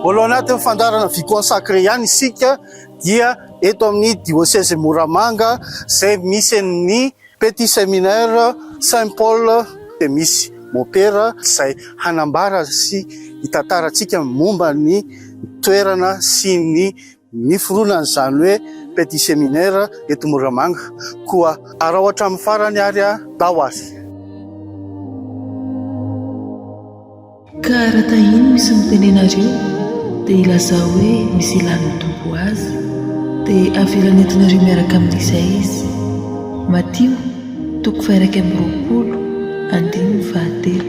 Mbola ao anatin'ny fandaharana Vie consacrée ihany isika dia eto amin'ny diocèse Moramanga izay misy ny Petit Séminaire Saint Paul dia misy mopera izay hanambara sy hitantara antsika momba ny toerana sy ny niforonan'izany hoe Petit Séminaire eto Moramanga. Koa araho hatramin'ny farany ary ndao ary. Ka raha tahiny misy miteny anareo, dia ilazao hoe misy ilan'ny Tompo azy, dia avelany entinareo miaraka amin'izay izy. Matio, toko faha-21, andininy fahatelo.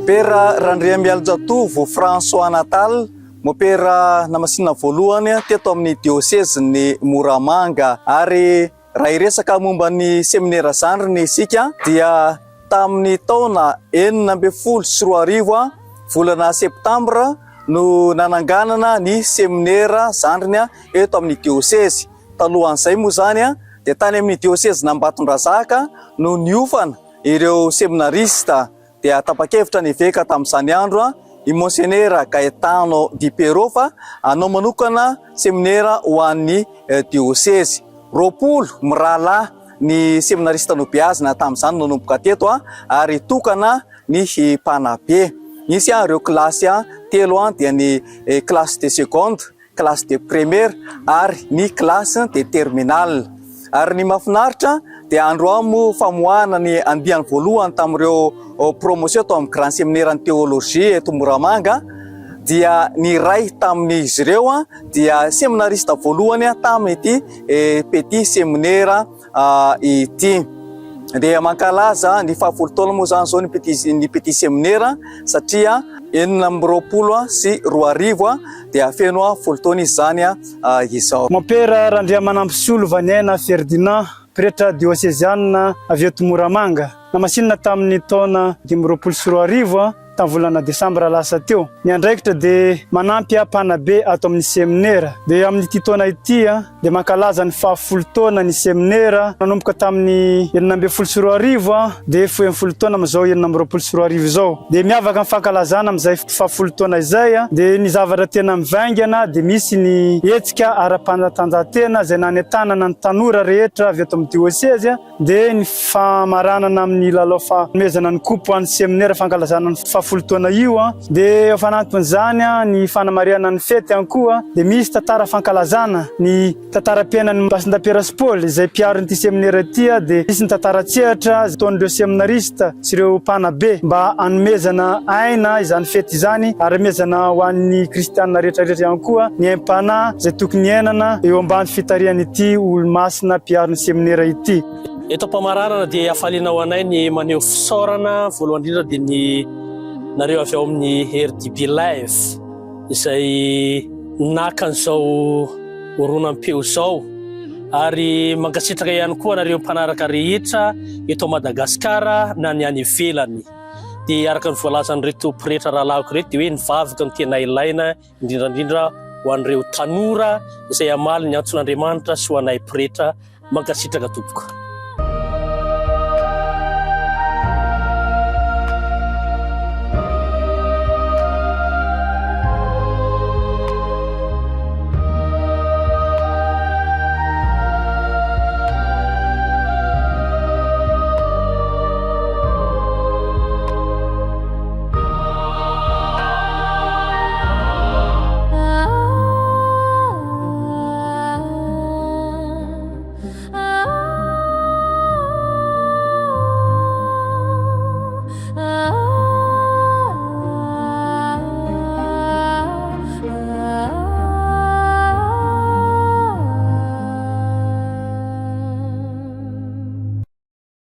Père Randriamialinjatovo François Natal, Mopera namasinina voalohany teto amin'ny diosezin'i Moramanga ary raha hiresaka momba ny seminera zandriny isika dia tamin'ny taona 2016 volana septambra no nananganana ny seminera zandriny eto amin'ny diosezy. Talohan'izay moa izany dia tany amin'ny diosezin'Ambatondrazaka no niofana ireo seminarista Dia tapa-kevitra ny eveka tamin'izany andro, i Monsenera Gaetano Di Piero fa hanao manokana seminera ho an'ny diosezy. 20 mirahalahy ny seminarista nobeazina tamin'izany nanomboka teto ary tokana ny mpanabe. Nisy ireo kilasy telo dia ny classe de seconde, classe de première ary ny classe de terminale. Ary ny mahafinaritra dia androany moa famoahana ny andiany voalohany tamin'ireo promotion tao amin'ny grand séminaire ny théologie eto Moramanga dia ny iray tamin'izy ireo dia seminariste voalohany tamin'ity petit séminaire ity. Dia mankalaza ny fahafolo taona moa izany izao ny petit ny petit seminera satria 2026 dia feno folo taona izy izany izao. Mompera Randriamanampisolo Vaniaina Ferdinand, pretra diosezianina avy eto Moramanga. Namasinina tamin'ny taona 2025, tamin'ny volana desambra lasa teo. Ny andraikitra dia manampy mpanabe ato amin'ny seminera. Dia amin'ity taona ity dia mankalaza ny fahafolo taona ny seminera. Nanomboka tamin'ny 2016 dia folo taona amin'izao 2026 izao. Dia miavaka ny fankalazana amin'izay fahafolo taona izay. Dia ny zavatra tena mivaingana dia misy ny hetsika ara-panatanjahantena izay nanentanana ny tanora rehetra avy eto amin'ny diosezy. Dia ny famaranana amin'ny lalao fanomezana ny coupe ho an'ny seminera fankalazana ny fahafolo taona io. Dia ho fanampin'izany ny fanamarihana ny fety ihany koa dia misy tantara fankalazana ny tantaram-piainan'i Masindahy sy Paoly izay mpiaro an'ity seminera ity dia misy ny tantara an-tsehatra ataon'ireo seminarista sy ireo mpanabe mba hanomezana aina izany fety izany ary hanomezana ho an'ny kristianina rehetra rehetra ihany koa ny aim-panahy izay tokony hiainana eo ambany fitarihan'ity olomasina mpiaro ny seminera ity. Eto am-pamaranana dia hafaliana ho anay ny maneho fisaorana, voalohany indrindra dia ny nareo avy ao amin'ny RDB Live izay naka an'izao horonam-peo izao ary mankasitraka ihany koa anareo mpanaraka rehetra eto Madagasikara na ny any ivelany. Dia araka ny voalazan'ireto pretra rahalahiko ireto dia hoe ny vavaka no tena ilaina indrindra indrindra ho an'ireo tanora izay hamaly ny antson'Andriamanitra sy ho anay pretra. Mankasitraka tompoko.